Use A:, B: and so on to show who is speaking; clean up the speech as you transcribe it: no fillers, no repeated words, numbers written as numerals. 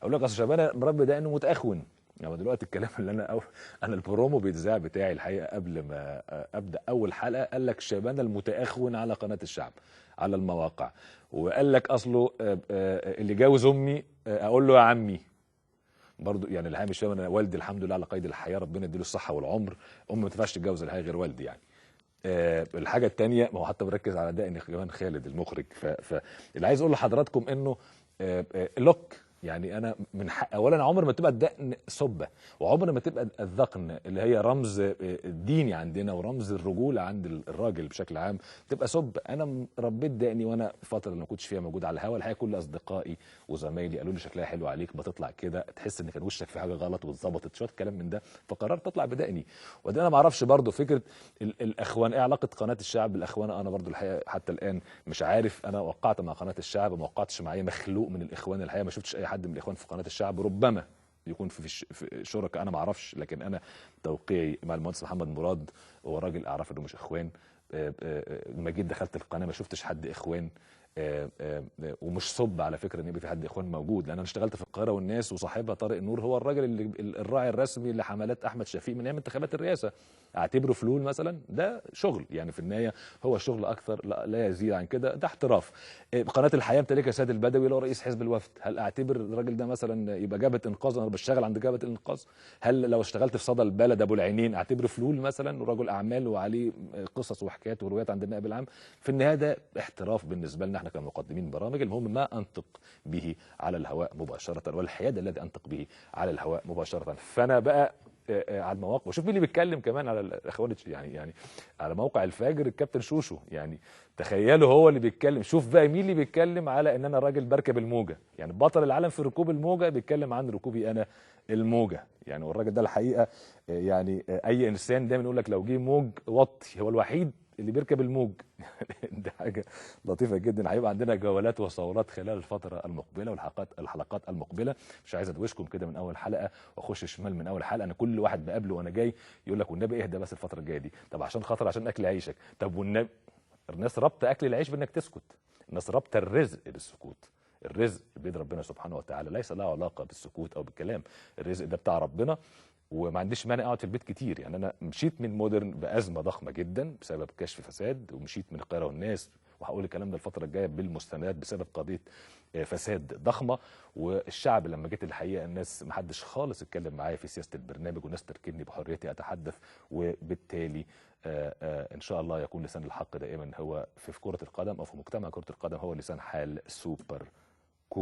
A: اقول لك اصل شبانه مربي دقنه متاخون. يعني دلوقتي الكلام اللي انا البرومو بيتذاع بتاعي الحقيقة قبل ما ابدا اول حلقة قال لك شبانه المتاخون على قناة الشعب على المواقع، وقال لك اصله اللي جاوز امي اقول له يا عمي. برضو يعني الحقيقة مش فاهم، انا والدي الحمد لله على قيد الحياة ربنا يديله الصحة والعمر، امي ما تنفعش تتجوز الحقيقة غير والدي يعني. الحاجة الثانية ما هو حتى بركز على ده ان كمان خالد المخرج، فاللي عايز اقول لحضراتكم انه لوك يعني انا من حق اولا عمر ما تبقى الدقن سبه، وعمر ما تبقى الذقن اللي هي رمز الديني عندنا ورمز الرجولة عند الراجل بشكل عام تبقى سب. انا ربيت دقني وانا الفترة اللي ما كنتش فيها موجود على الهوا الحقيقة كل اصدقائي وزمايلي قالوا لي شكلها حلو عليك، بتطلع كده تحس ان كان وشك في حاجة غلط واتظبطت شوية كلام من ده، فقررت اطلع بدقني. وبعدين انا ما اعرفش برضو فكرة الاخوان ايه علاقة قناة الشعب بالاخوان، انا برضو الحقيقة حتى الان مش عارف. انا وقعت مع قناة الشعب وما وقعتش مع اي مخلوق من الاخوان الحقيقة، ما شفتش اي حد من الاخوان في قناة الشعب، ربما يكون في شركاء انا ما اعرفش، لكن انا توقيعي مع المهندس محمد مراد هو راجل اعرف انه مش اخوان. لما جيت دخلت القناة ما شفتش حد اخوان، ومش صب على فكرة ان يبقى في حد اخوان موجود، لان انا اشتغلت في القاهرة والناس وصاحبها طارق النور هو الراجل اللي الراعي الرسمي لحملات احمد شفيق من ايام انتخابات الرئاسة، اعتبره فلول مثلا، ده شغل يعني في النهاية هو شغل اكثر لا يزيد عن كده، ده احتراف. قناة الحياة امتلكها سيد البدوي اللي هو رئيس حزب الوفد، هل اعتبر الراجل ده مثلا يبقى جبهة انقاذ؟ انا بشتغل عند جبهة الانقاذ. هل لو اشتغلت في صدى البلد ابو العينين اعتبره فلول مثلا ورجل اعمال وعليه قصص وحكايات وروايات عند النائب العام؟ في النهاية ده احتراف بالنسبة لنا احنا كمقدمين برامج. المهم ما انطق به على الهواء مباشرة، والحياد الذي انطق به على الهواء مباشرة. فانا بقى على المواقع وشوف مين اللي بيتكلم كمان على الاخوان، يعني على موقع الفجر الكابتن شوشو، يعني تخيلوا هو اللي بيتكلم، شوف بقى مين اللي بيتكلم على ان انا راجل بركب الموجه، يعني بطل العالم في ركوب الموجه بيتكلم عن ركوبي انا الموجه يعني. والراجل ده الحقيقة يعني اي انسان دايما يقول لك لو جه موج وطي، هو الوحيد اللي بيركب الموج. دي حاجة لطيفة جدا. هيبقى عندنا جولات وصولات خلال الفترة المقبلة والحلقات الحلقات المقبلة. مش عايز ادوشكم كده من اول حلقة واخش شمال من اول حلقة، انا كل واحد بقابله وانا جاي يقول لك والنبي اهدى بس الفترة الجاية دي، طب عشان خاطر عشان اكل عيشك، طب والنبي. الناس رابطه اكل العيش بانك تسكت، الناس رابطه الرزق بالسكوت. الرزق بيد ربنا سبحانه وتعالى، ليس له علاقة بالسكوت او بالكلام، الرزق ده بتاع ربنا. وما عنديش مانع اقعد في البيت كتير، يعني انا مشيت من مودرن بازمه ضخمة جدا بسبب كشف فساد، ومشيت من القاهرة والناس، وهقول الكلام ده الفترة الجاية بالمستندات بسبب قضية فساد ضخمة. والشعب لما جيت الحقيقة الناس ما حدش خالص اتكلم معايا في سياسة البرنامج، والناس تركني بحريتي اتحدث، وبالتالي ان شاء الله يكون لسان الحق دائما هو في كره القدم او في مجتمع كره القدم هو لسان حال سوبر